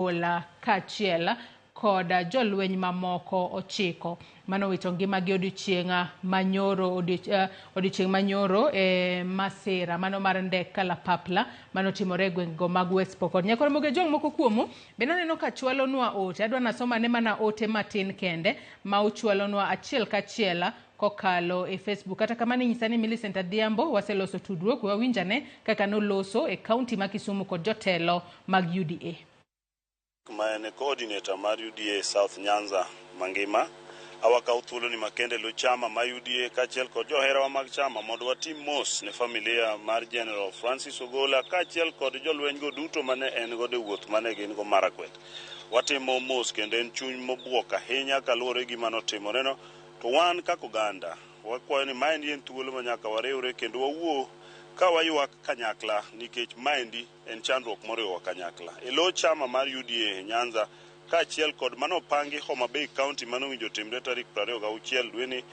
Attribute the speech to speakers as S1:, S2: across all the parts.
S1: Ogola kaachiel kod jolweny mamoko 9 manowito ngimagi odiochieng' manyoro odiochieng' manyoro e masira mano mar ndek kalapapla manotimore e gwengego mag West Pokot. Nyakoro Moge Jong moko kuomu bende aneno ka chwalonwa ote, adwa nasomane mana ote matin kende ma uchwalonwa achiel kachiel kokalo e Facebook. Kata kamano inyisa ni Millicent Adhiambo waseloso tudruok, we wawinjane kaka noloso e kaunti ma Kisumu kod jotelo mag UDA.
S2: Ma en coordinator mar UDA South Nyanza mangima. Awakaw thuolo ni makende lo chama ma UDA kaachiel kod joherawa mag chama mondo watim mos ne familia mar General Francis Ogola kaachiel kod jolweny go duto mane en godo e wuoth mane gin go Marakwet. Watimo mos kendo en chuny mobuok ahinya kaluwore gi gima notimoreno. To wan kaka oganda wakwayo ni maendi en thuolo ma nyaka wariwre kendo wawuo ka waywak kanyakla nikech maendi en chandruok moriwowa kanyakla. E lo chama mar UDA e Nyanza kaachiel kod manopangi Homa Bay County manowinjo timre tarik 26 dweni,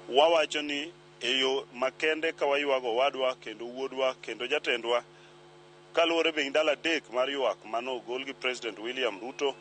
S2: wawacho ni e yo makende ka waywago owadwa kendo wuodwa kendo jatendwa kaluwore be gi ndalo 3 mar ywak manogol gi President William Ruto,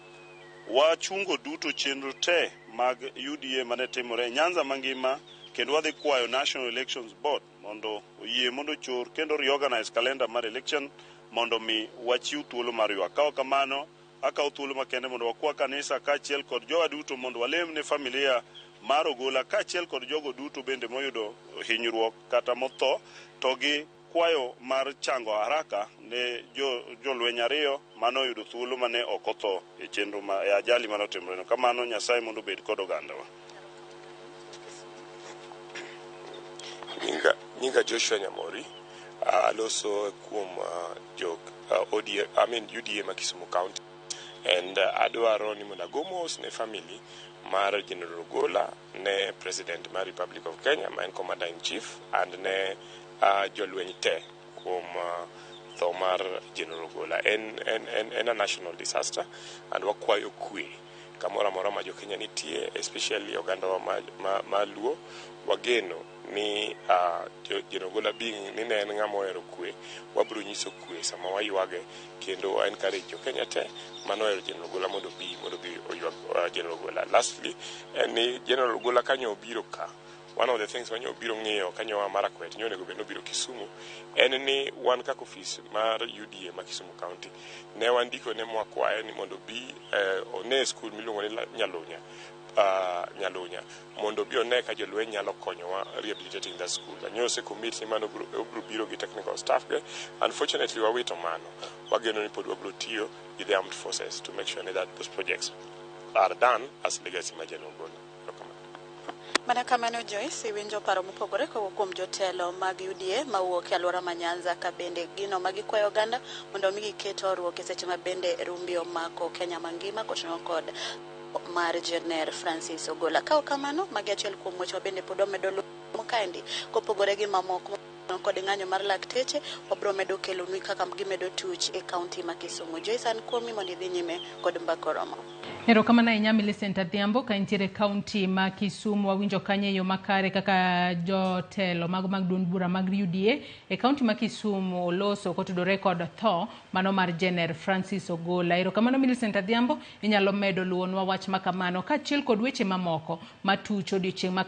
S2: wachungo duto chenro te mag UDA mane timore e Nyanza mangima kendo wadhi kwayo National Elections Board mondo oyie mondo ochor kendo reorganize calendar mar election mondo mi wachiw thuolo mar ywak. Ka ok kamano, akawo thuolo makende mondo wakwa kanisa kaachiel kod jowa duto mondo walem ne familia mar Ogola kaachiel kod jogo duto bende moyudo hinyruok kata motho to gi kwayo mar chango haraka ne jolweny 2 manoyudo thuolo mane ok otho e chenro ma e ajali manotimoreno. Kamano Nyasaye mondo obed kod ogandawa.
S3: Nyinga Joshua Nyamori, aloso kuom jo ODA, I mean UDA ma Kisumu County, and adwaro ni mondo ago mos ne family mar General Ogola, ne President mar Republic of Kenya ma en Commander in Chief, and ne jolweny te kuom tho mar General Ogola. En a national disaster, and wakwayo kwe kamoro amora ma jo-Kenya nitie, especially ogandawa ma Luo. Wageno ni General Ogola being ni ne en ng'ama ohero kwe, wabiro nyiso kwe sama waywage kendo wa encourage jo-Kenya te manohero General Ogola mondo obi oywag General Ogola. Lastly, en ni General Ogola kanyo obiro ka, one of the things manyo obiro ng'iyo kanyo wa Marakwet nyo onego bed nobiro Kisumu en ni wan kaka ofis mar UDA ma Kisumu County ne wandiko ne mwakwaye ni mondo obi one skul miluongo ni Nyalunya mondo obi one ka jolweny nyalo konyowa rehabilitating that school. Nyo ose commit ni mano obiro biro gi technical staff ge. Unfortunately wawito mano. Wageno ni pod wabiro tiyo gi the armed forces to make sure that those projects are done as legacy mar General Ogola. Erokamano.
S4: Mana kamano Joyce, iwinjo paro mopogore kowuok kuom jotelo mag UDA mawuok e alwora ma Nyanza ka bende gino ma gikwayo oganda mondo mi giket horuok e seche ma bende rumbi omako Kenya mangima koting'o kod mar Jener Francis Ogola. Ka ok kamano, magi achiel kuom weche ma bende pod wamedo luwo kaendi kopogore gi mamoko kod ng'anyo mar lakteche wabiro medo kelonu kaka gimedo tuch e kaunti ma Kisumu. Joyce, an kuomi mondo idhi nyime kod mbaka oromo.
S1: Erokamano ahinya Millicent Adhiambo ka intiere e kaunti ma Kisumu. Wawinjo kanyo e yo makare kaka jotelo mago mag duond bura mag UDA e kaunti ma Kisumu oloso kotudore kod tho mano mar Jener Francis Ogola. Erokamano Millicent Adhiambo, inyalo medo luwonwa wach makamano kaachiel kod weche mamoko matuch odiochieng' ma